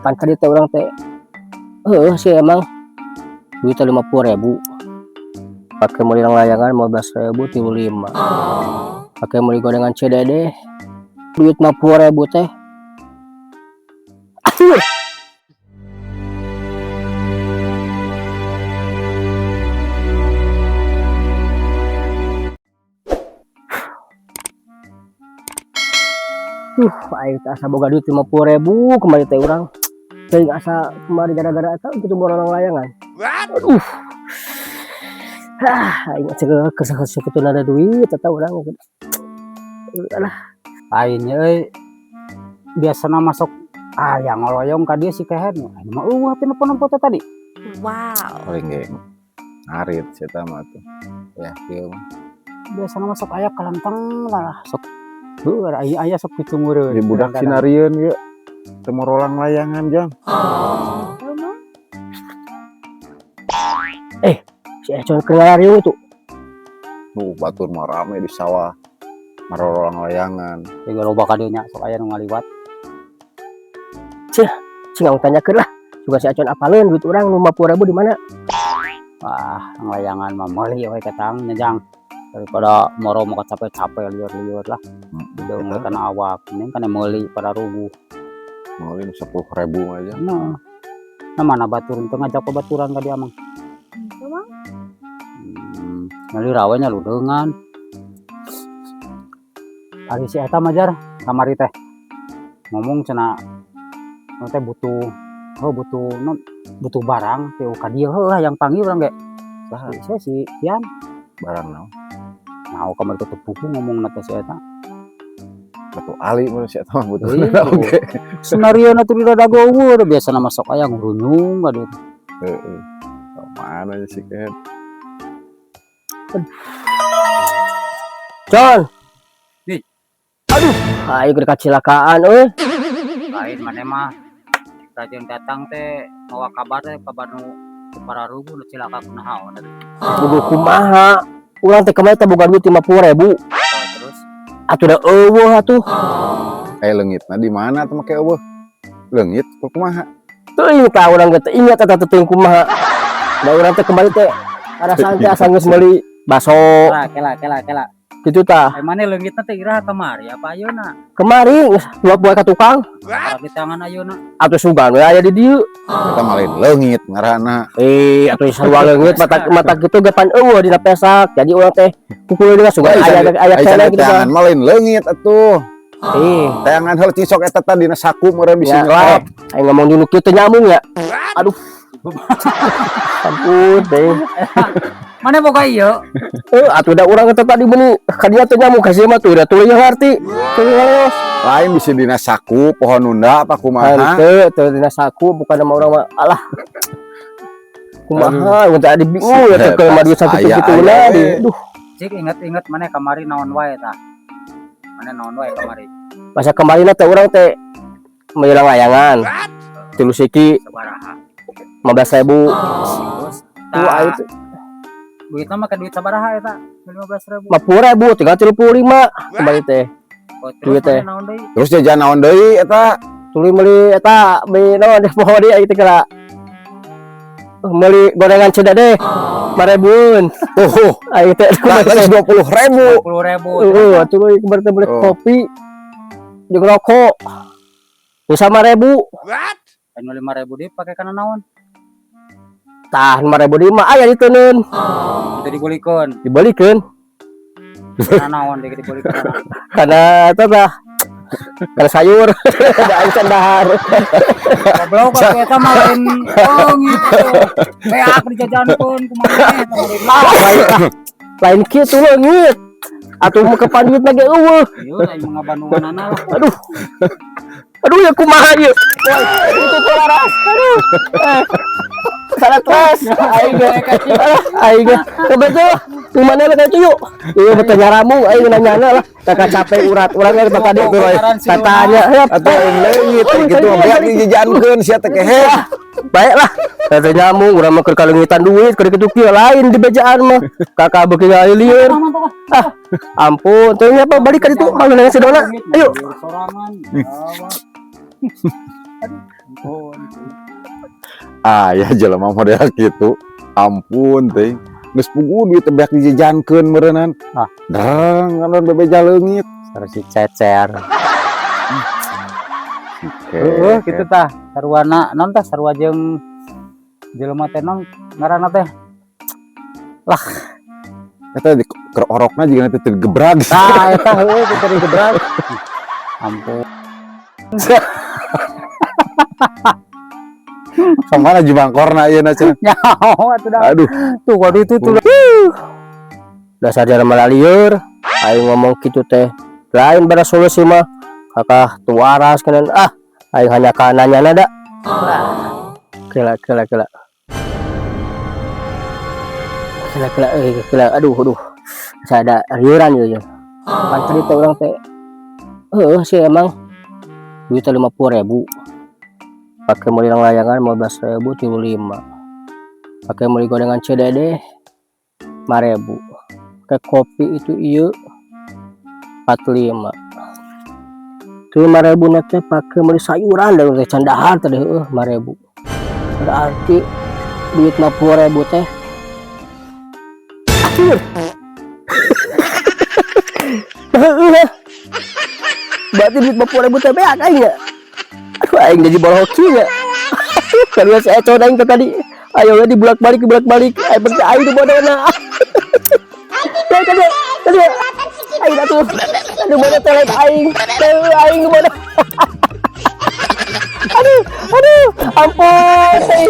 Pan tadi teh urang teh heueuh sih emang duit 50.000. Pakai meuli layangan 15.000 35. Pakai meuli gorengan CDD duit 50.000 teh. Aduh. Duh, aing teh asa boga duit 50.000 kemarin teh urang. Teuing asa kemarin gara-gara eta kitu borong layangan. Aduh. Ah, aing cek kesel kitu ada duit eta urang. Alah, Lainnya euy biasana masuk ah yang ngoloyong ka dieu si kehed. Aing mah eueuh telepon foto tadi. Wow. Paling ge ngarit si eta mah tuh. Ya, kieu mah. Biasana masuk aya kalenteng lah sok. Heueuh aya aya sok kitu meureun. Di budak sinarieun ieu. Teu morolang layangan jang. Si Econ keur ngalariung itu. Nu batur mah rame di sawah. Marorolang layangan. Juga loba ka dieu nya sok aya nu ngaliwat. Cing aing tanyakeun lah. Juga si Econ apaleun duit urang 50.000 di mana? Wah, layangan mah meuli we ketang nya jang. Daripada moro mau capek-capek lieur-lieur lah. Udah Eta kana awak, mending kana meuli pada ruguh. Meuli 10.000 aja. Nah, nah mana batur teu ngajak ke baturan ka dia mah. Nyali rawenya ludeungan. Ari si eta mah jar kamari teh ngomong cenah teh butuh oh butuh non butuh barang teh ka dieu heuh yang panggil urang ge. Saha? Si si Tian. Barang naon? Nah, kamari teh buku ngomong teh si eta. Batu ali mun si eta mah butuh. Iya. Oke. Senario na tuh di dago biasa nama sok aya ngurunyung ka dieu. Heeh. Mana sih kehed? Con. Nih. Aduh, aing keur kacilakaan euy. Lain maneh mah rajin datang teh mawa kabar teh kabar nu para rugu nu cilaka kunaon atuh. Boga kumaha? Urang teh kemarin teh boga duit 50.000. Oh, terus Atuh da eueuh atuh. Eh leungitna di mana tuh make eueuh? Leungit kok kumaha? Teuing tah urang ge teu ingat eta teh teuing kumaha. Da urang teh kemarin teh karasaan teh asa geus meuli baso kela kela kela kela. Kitu tah. Eh maneh leungitna teh iraha kamari apa ayeuna? Kemari geus dua poe ka tukang. Tapi tangan ayeuna. Atuh sugan we aya di dieu. Eta mah lain leungit ngaranna. Eh, atuh sarua leungit mata mata kitu ge pan eueuh dina pesak. Jadi urang teh kukul deui sugan aya aya Ai keneh gitu tah. teangan mah lain leungit atuh. Eh, Teangan heula cisok eta tadi dina saku meureun bisa ya, nyelap. Aing ngomong dulu kieu teu nyambung ya. Aduh. Ampun deh. Maneh boga ieu? Eh, atuh da urang eta tadi meuni ka dieu teu nyambung ka sieu mah tuh da tuluy ngarti. Tuluy ngartos. Lain bisa dina saku pohon nunda apa kumaha? Henteu, teu dina saku bukan nama urang mah. Alah. Kumaha, mun teh adi bingung ya teh keur mah duit sakitu Aya, kituna aya, di. we. Duh, Cik inget-inget maneh kamari naon wae tah? Maneh naon wae kamari? Masa kemarin teh urang teh meuli layangan. Tilu siki Sabaraha? 15.000. Terus Tuh aing tah teh duitna make duit sabaraha eta? 15.000. 50.000 tinggal 35 kembali teh. Oh, terus Duit teh. maneh naon deui? Terus jajan naon deui eta? Tuluy meuli eta meuli naon deh poho deui aing teh kela. Meuli gorengan cedade 5.000-eun. Tuh, Aing teh tah geus 20.000. 20.000. Heeh, tuluy kemarin teh beli Oh. kopi jeung rokok. Geus 5.000. Anu 5.000 deui pake kana naon? Tah 5.000 deui mah aya diteunkeun, Itu dibelikeun. Dibelikeun Kana naon deui dibelikeun? Karena eta tah karena sayur da aing can dahar. Goblok atuh eta mah lain leungit atuh. Beak dijajankeun kumaha eta mah lain. Ah, lain ah. Lain kitu leungit. Atuh mah kepan duit ge eueuh. Ieu lain mah ngabandunganana lah. Aduh. Aduh ya kumaha ieu. Woi, itu tuh laras. Aduh. Eh. Salah kelas. Aing ge. Alah, aing ge. Kebetul. Kumana lah kayak yuk. Iya betul nyaramu aing nanya lah. Kakak capek urat urang ge tadi tatanya. Atuh lain leungit kitu mah beak dijajankeun sia teh kehed. Baiklah. Kata nyamung urang mah keur kaleungitan duit keur kitu kieu lain di bejaan mah. Kakak beuki lieur. Ah, ampun, teu nya apa balik ka ditu malu nanya si Dona. Ayo. Sorangan. Ya, Ampun. Ah ya, jelema model kitu. Ampun teh. Geus puguh duit teh beak dijajankeun meureunnan. Ah. Dreng kan bebeja leungit. Terus si cecer. Oke. Heeh, kitu tah. Sarwana non tah, sarua jeung jelema teh, non ngaranna teh. Eta di keur orokna juga nanti teu gebrag. Tah, eta heueuh kitu digebrak. Ampun. Kamana jibangkorna ieu na cenah? Nyaho atuh dah. Aduh. Tuh waduh, itu tuh. Dasar jelema lalieur, aing ngomong kitu teh lain pada solusi mah kakak tuaras kanan. Ah, aing hanya kananya nada. Kela kela kela kela kela, eh, kela. Aduh, aduh, saya ada liuran gitu ya kan cerita orang teh. Eh, sih emang duit 50.000 pakai beli layangan 15.000, 75, pakai beli gorengan CDD 5.000, pakai kopi itu iya 45, 5.000 nanti pakai beli sayuran dan teh can dahar tadi, 5.000. Berarti duit 50.000 teh akhir. Heeh. Berarti duit 50.000 teh beak aing ya. Aduh, aing jadi boroki ya karena saya econ aing teh tadi. Ayo we dibulak-balik, dibulak-balik. Aing berarti aing di bodona. Ya tadi tadi aing atuh. Aduh, bodoh teh lain aing. Teh aing bodoh. Aduh, aduh, ampun teh.